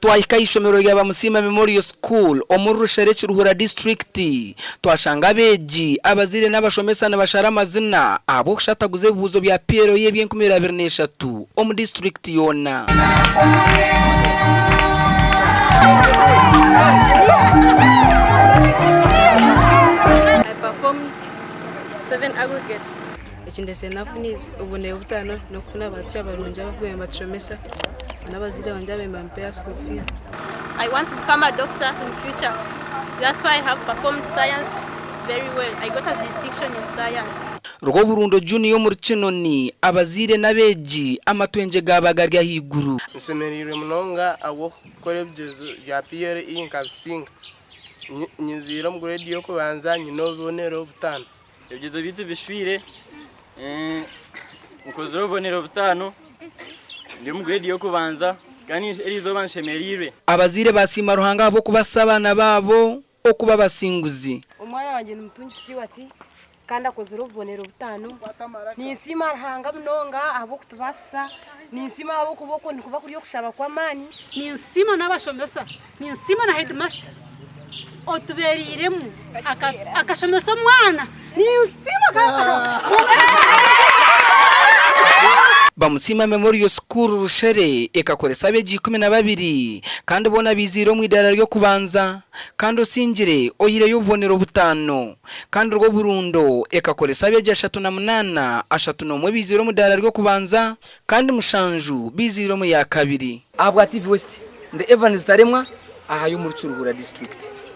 Twahika aha ishomero rya Bamusiima Memorial School omuri Rushere Kiruhura disiturikiti, twashanga abeegi, abazaire n'abashomesa nibashara amazina ahabw'okushataguza ebibuuzo bya PLE eby'enkumi 23 omu disiturikiti yoona. I performed seven aggregates. Ekindetsire nafuna obubonero butano n'okufuna ba teacher barungi abarikuba nibatushomesa n'abazaire bangye ababaire nibampeera school fees. I want to become a doctor in future that's why I have performed science very well I got a distinction in science. Rwoburundo Junior omuri Kinoni, abazaire n'abeegi amatwengye gaaba gari ahaiguru. Nshemereirwe munonga ahabw'okukora ebigyezo bya PLE nkabisinga. Nyiziire omu grade y'okubanza nyine obubonero butano. Ebigyezo byaitu bishwire, nkozire obubonero butano, ndi omu grade y'okubanza kandi eriizooba nshemereirwe. Abazaire baasiima Ruhanga ahabw'okubaasisa abaana baabo okuba abasinguzi. Omwana wangye ni Mutungi Stuart kandi akozire obubonero butano. Ninsiima Ruhanga munonga ahabw'okutubaasisa, ninsiima ahabw'okuba okwo nikuba kuri okushaba kw'amaani. Ninsiima n'abashomesa, ninsiima na headmaster otubereiremu akashomesa omwana. Ninsiima Bamusiima Memorial School Rushere ekakoresa abeegi 12 kandi boona baiziire omu idaara ry'okubanza kandi osingire oihireyo obubonero butano. Kandi Rwoburundo ekakoresa abeegi 38, 31 baiziire omu idaara ry'okubanza kandi mushanju baiziire omu yaakabiri. Ahabwa TV West, ndi Evans Taremwa aha y'omuri Kiruhura disiturikiti.